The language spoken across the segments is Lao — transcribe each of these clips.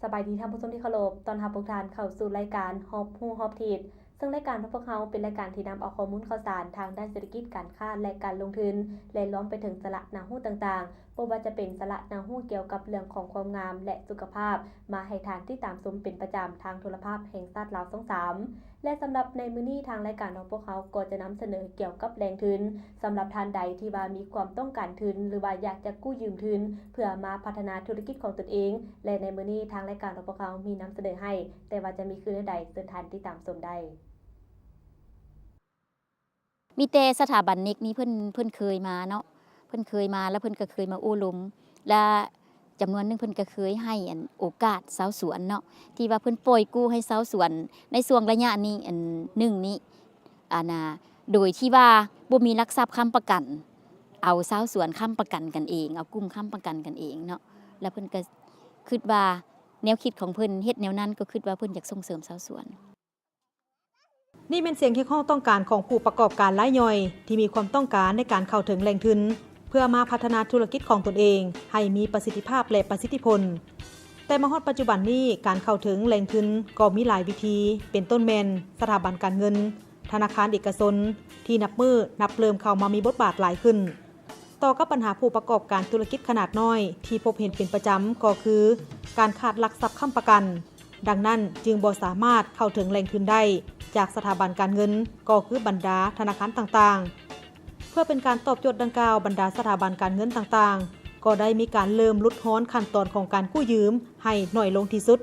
ສະບາຍດີທ່ານຜູ້ຊົມທີ່ເຄົາລົບ, ຕ້ອນຮັບພວກທ່ານເຂົ້າສູ່ລາຍການຮອບຮູ້ຮອບທິດ, ເຊິ່ງລາຍການຂອງພວກເຮົາເປັນລາຍການທີ່ນຳເອົາຂໍ້ມູນຂ່າວສານທາງດ້ານເສດຖະກິດ, ການຄ້າ ແລະ ການລົງທຶນ ແລະ ລວມໄປເຖິງສາລະໜ້າຮູ້ຕ່າງໆ, ບໍ່ວ່າຈະເປັນສາລະໜ້າຮູ້ກ່ຽວກັບເລື່ອງຂອງຄວາມງາມ ແລະ ສຸຂະພາບ ມາໃຫ້ທ່ານຕິດຕາມຊົມເປັນປະຈຳທາງໂທລະພາບແຫ່ງຊາດລາວຊ່ອງສາມ. ແລະ ສຳລັບໃນມື້ນີ້ ທາງລາຍການຂອງພວກເຮົາກໍຈະນຳສະເໜີກ່ຽວກັບແຫຼ່ງທຶນ ສຳລັບທ່ານໃດທີ່ວ່າມີຄວາມຕ້ອງການທຶນ ຫຼືວ່າຢາກຈະກູ້ຢືມທຶນ ເພື່ອມາພັດທະນາທຸລະກິດຂອງຕົນເອງ ແລະ ໃນມື້ນີ້ທາງລາຍການຂອງພວກເຮົາມີນຳສະເໜີໃຫ້, ແຕ່ວ່າຈະມີຄືແນວໃດ ເຊີນທ່ານຕິດຕາມຊົມໄດ້. ມີແຕ່ສະຖາບັນເນັກນີ້ເພິ່ນ ເພິ່ນເຄີຍມາເນາະ, ເພິ່ນເຄີຍມາ ແລ້ວເພິ່ນກໍເຄີຍມາໂອ້ລົມ ແລະ ຈຳນວນໜຶ່ງເພິ່ນກໍເຄີຍໃຫ້ອັນໂອກາດຊາວສວນເນາະ ທີ່ວ່າເພິ່ນປ່ອຍກູ້ໃຫ້ຊາວສວນໃນຊ່ວງໄລຍະນີ້ ອັນໜຶ່ງນີ້ ອັນນ່າ ໂດຍທີ່ວ່າບໍ່ມີຫຼັກຊັບຄ້ຳປະກັນ, ເອົາຊາວສວນຄ້ຳປະກັນກັນເອງ, ເອົາກຸ່ມຄ້ຳປະກັນກັນເອງເນາະ. ແລ້ວເພິ່ນກໍຄິດວ່າແນວຄິດຂອງເພິ່ນ ເຮັດແນວນັ້ນກໍຄິດວ່າເພິ່ນຢາກສົ່ງເສີມຊາວສວນ. ນີ້ແມ່ນສຽງຮຽກຮ້ອງຕ້ອງການຂອງຜູ້ປະກອບການລາຍຍ່ອຍ ທີ່ມີຄວາມຕ້ອງການໃນການເຂົ້າເຖິງແຫຼ່ງທຶນ ເພື່ອມາພັດທະນາທຸລະກິດຂອງຕົນເອງໃຫ້ມີປະສິດທິພາບ ແລະ ປະສິດທິຜົນ. ແຕ່ມາຮອດປັດຈຸບັນນີ້ ການເຂົ້າເຖິງແຫຼ່ງທຶນກໍມີຫຼາຍວິທີ ເປັນຕົ້ນແມ່ນສະຖາບັນການເງິນ, ທະນາຄານເອກະຊົນ ທີ່ນັບມື້ນັບເລີ່ມເຂົ້າມາມີບົດບາດຫຼາຍຂຶ້ນ. ຕໍ່ກັບບັນຫາຜູ້ປະກອບການທຸລະກິດຂະໜາດນ້ອຍທີ່ພົບເຫັນເປັນປະຈຳກໍຄື ການຂາດຫຼັກຊັບຄ້ຳປະກັນ. ດັ່ງນັ້ນຈຶ່ງບໍ່ສາມາດເຂົ້າເຖິງແຫຼ່ງທຶນໄດ້ຈາກສະຖາບັນການເງິນ ກໍຄືບັນດາທະນາຄານຕ່າງໆ. ເພື່ອເປັນການຕອບໂຈດດັ່ງກ່າວ, ບັນດາສະຖາບັນການເງິນຕ່າງໆ ກໍໄດ້ມີການເລີ່ມຫຼຸດຮອນຂັ້ນຕອນຂອງການກູ້ຢືມໃຫ້ໜ້ອຍລົງທີ່ສຸດ.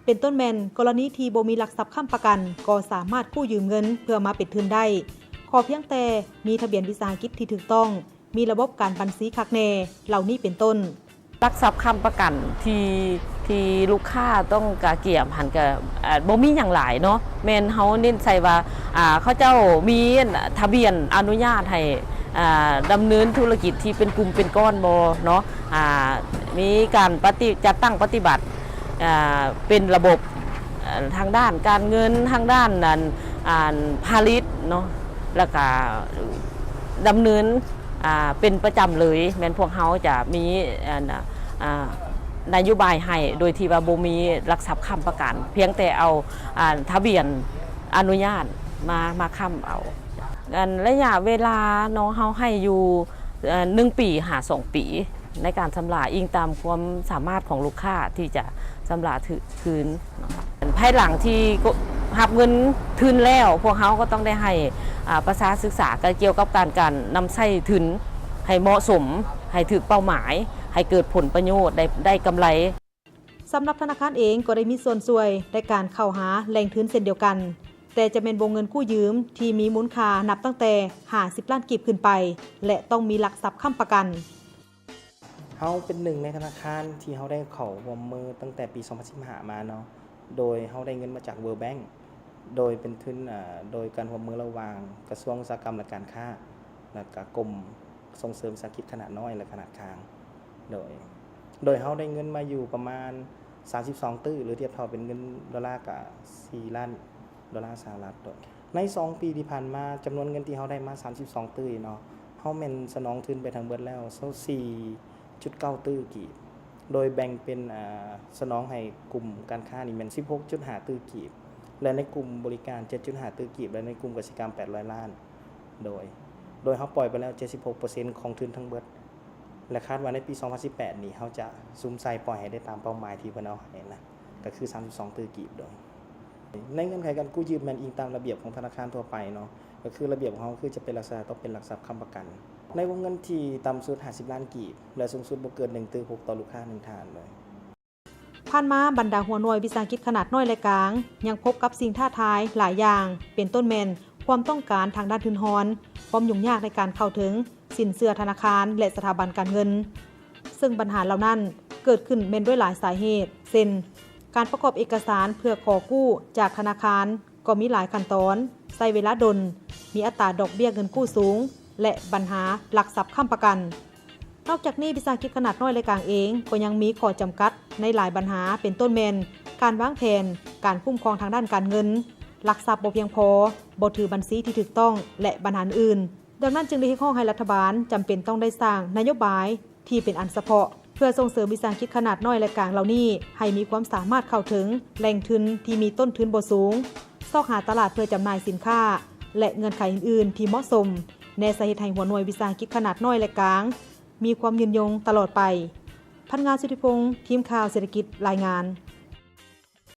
ເປັນຕົ້ນແມ່ນ ກໍລະນີທີ່ບໍ່ມີຫຼັກຊັບຄ້ຳປະກັນ ກໍສາມາດກູ້ຢືມເງິນເພື່ອມາເປັນທຶນໄດ້ ຂໍພຽງແຕ່ມີທະບຽນວິສາຫະກິດທີ່ຖືກຕ້ອງ, ມີລະບົບການບັນຊີຄັກແນ່ ເຫຼົ່ານີ້ເປັນຕົ້ນ. ຫຼັກຊັບຄ້ຳປະກັນທີ່ ທີ່ລູກຄ້າຕ້ອງກະກຽມຫັ້ນກະ ເອີ່ ບໍ່ມີຫຍັງຫຼາຍເນາະ, ແມ່ນເຮົາເນັ້ນໃສ່ວ່າ ອ່າ ເຂົາເຈົ້າມີທະບຽນອະນຸຍາດໃຫ້ ອ່າ ດຳເນີນທຸລະກິດທີ່ເປັນກຸ່ມເປັນກ້ອນບໍ່ເນາະ, ອ່າ ມີການປະຕິ ຈັດຕັ້ງປະຕິບັດ ອ່າ ເປັນລະບົບ ອ່າ ທາງດ້ານການເງິນ ທາງດ້ານ ອັນ ອັນ ຜະລິດເນາະ ແລ້ວກະດຳເນີນ ອ່າ ເປັນປະຈຳເລີຍ, ແມ່ນພວກເຮົາຈະມີ ອັນ ອ່າ ນະໂຍບາຍໃຫ້ ໂດຍທີ່ວ່າບໍ່ມີຫຼັກຊັບຄ້ຳປະກັນ, ພຽງແຕ່ເອົາ ອັນ ທະບຽນອະນຸຍາດມາ ມາຄ້ຳເອົາ. ອັນ ໄລຍະເວລາເນາະ ເຮົາໃຫ້ຢູ່ ເອີ່ ໜຶ່ງປີຫາສອງປີ ໃນການຊຳລະ ອີງຕາມຄວາມສາມາດຂອງລູກຄ້າທີ່ຈະຊຳລະຄືນ. ພາຍຫຼັງທີ່ຮັບເງິນທຶນແລ້ວ ພວກເຮົາກໍຕ້ອງໄດ້ໃຫ້ ອ່າ ປະຊາສຶກສາກ່ຽວກັບການ ການນຳໃຊ້ທຶນໃຫ້ເໝາະສົມ, ໃຫ້ຖືກເປົ້າໝາຍ, ໃຫ້ເກີດຜົນປະໂຫຍດ, ໄດ້ ໄດ້ກຳໄລ. ສຳລັບທະນາຄານເອງກໍໄດ້ມີສ່ວນຊ່ວຍໃນການເຂົ້າຫາແຫຼ່ງທຶນເຊັ່ນດຽວກັນ, ແຕ່ຈະແມ່ນວົງເງິນກູ້ຢືມທີ່ມີມູນຄ່ານັບຕັ້ງແຕ່ຫ້າສິບລ້ານກີບຂຶ້ນໄປ ແລະ ຕ້ອງມີຫຼັກຊັບຄ້ຳປະກັນ. ເຮົາເປັນໜຶ່ງໃນທະນາຄານທີ່ເຮົາໄດ້ເຂົ້າຮ່ວມມືຕັ້ງແຕ່ປີສອງພັນສິບຫ້າມາເນາະ, ໂດຍເຮົາໄດ້ເງິນມາຈາກ World Bank ໂດຍເປັນທຶນ ເອີ່ ໂດຍການຮ່ວມມືລະຫວ່າງກະຊວງອຸດສາຫະກຳ ແລະ ການຄ້າ ແລ້ວກະກົມສົ່ງເສີມວິສາຫະກິດຂະໜາດນ້ອຍ ແລະ ຂະໜາດກາງ ໂດຍ ໂດຍເຮົາໄດ້ເງິນມາຢູ່ປະມານສາມສິບສອງຕື້ ຫຼື ທຽບເທົ່າເປັນເງິນໂດລາກະສີ່ລ້ານ ໂດລາສະຫະລັດ. ໂດຍໃນສອງປີທີ່ຜ່ານມາ ຈຳນວນເງິນທີ່ເຮົາໄດ້ມາສາມສິບສອງຕື້ນີ້ເນາະ, ເຮົາແມ່ນສະໜອງທຶນໄປທັງເບິດແລ້ວຊາວສີ່ຈຸດເກົ້າຕື້ກີບ, ໂດຍແບ່ງເປັນ ອາ ສະໜອງໃຫ້ກຸ່ມການຄ້ານີ້ແມ່ນສິບຫົກຈຸດຫ້າຕື້ກີບ ແລະ ໃນກຸ່ມບໍລິການເຈັດຈຸດຫ້າຕື້ກີບ ແລະ ໃນກຸ່ມກະສິກຳແປດຮ້ອຍລ້ານ. ໂດຍ ໂດຍເຮົາປ່ອຍໄປແລ້ວເຈັດສິບຫົກເປີເຊັນຂອງທຶນທັງເບິດ ແລະ ຄາດວ່າໃນປີສອງພັນສິບແປດນີ້ ເຮົາຈະສຸມໃສ່ປ່ອຍໃຫ້ໄດ້ຕາມເປົ້າໝາຍທີ່ເພິ່ນເອົາໃຫ້ນະ ກໍຄືສາມສິບສອງຕື້ກີບ. ໂດຍ ໃນເງື່ອນໄຂການກູ້ຢືມແມ່ນອີງຕາມລະບຽບຂອງທະນາຄານທົ່ວໄປເນາະ, ກໍຄືລະບຽບຂອງເຮົາຄືຈະເປັນລັກສະນະຕ້ອງເປັນຫຼັກຊັບຄ້ຳປະກັນ ໃນວົງເງິນທີ່ຕ່ຳສຸດຫ້າສິບລ້ານກີບ ແລະ ສູງສຸດບໍ່ເກີນໜຶ່ງຕື້ຫົກຕໍ່ລູກຄ້າໜຶ່ງທ່ານ. ໂດຍ ຜ່ານມາບັນດາຫົວໜ່ວຍວິສາຫະກິດຂະໜາດນ້ອຍ ແລະ ກາງ ຍັງພົບກັບສິ່ງທ້າທາຍຫຼາຍຢ່າງ ເປັນຕົ້ນແມ່ນ ຄວາມຕ້ອງການທາງດ້ານທຶນຮອນ, ຄວາມຫຍຸ້ງຍາກໃນການເຂົ້າເຖິງສິນເຊື່ອທະນາຄານ ແລະ ສະຖາບັນການເງິນ. ເຊິ່ງບັນຫາເຫຼົ່ານັ້ນເກີດຂຶ້ນແມ່ນດ້ວຍຫຼາຍສາເຫດ ເຊັ່ນ ການປະກອບເອກະສານເພື່ອຂໍກູ້ຈາກທະນາຄານກໍມີຫຼາຍຂັ້ນຕອນ, ໃຊ້ເວລາດົນ, ມີອັດຕາດອກເບ້ຍເງິນກູ້ສູງ ແລະ ບັນຫາຫຼັກຊັບຄ້ຳປະກັນ. ນອກຈາກນີ້, ວິສາຫະກິດຂະໜາດນ້ອຍ ແລະ ກາງເອງກໍຍັງມີຂໍ້ຈຳກັດໃນຫຼາຍບັນຫາ ເປັນຕົ້ນແມ່ນ ການວາງແຜນ, ການຄຸ້ມຄອງທາງດ້ານການເງິນ, ຫຼັກຊັບບໍ່ພຽງພໍ, ບໍ່ຖືບັນຊີທີ່ຖືກຕ້ອງ ແລະ ບັນຫາອື່ນ. ດັ່ງນັ້ນຈຶ່ງໄດ້ຮຽກຮ້ອງໃຫ້ລັດຖະບານຈຳເປັນຕ້ອງໄດ້ສ້າງນະໂຍບາຍ ທີ່ເປັນອັນສະເພາະ ພື່ອສົ່ງເສີມວິສາຫະກິດຂະໜາດນ້ອຍ ແລະ ກາງເຫຼົ່ານີ້ ໃຫ້ມີຄວາມສາມາດເຂົ້າເຖິງແຫຼ່ງທຶນທີ່ມີຕົ້ນທຶນບໍ່ສູງ, ຊອກຫາຕະຫຼາດເພື່ອຈຳໜ່າຍສິນຄ້າ ແລະ ເງື່ອນໄຂອື່ນໆທີ່ເໝາະສົມ, ແນ່ຈະເຮັດໃຫ້ຫົວໜ່ວຍວິສາຫະກິດຂະໜາດນ້ອຍ ແລະ ກາງ ມີຄວາມຍືນຍົງຕະຫຼອດໄປ. ພັນງາ ສຸທິພົງ, ທີມຂ່າວເສດຖະກິດ, ລາຍງານ.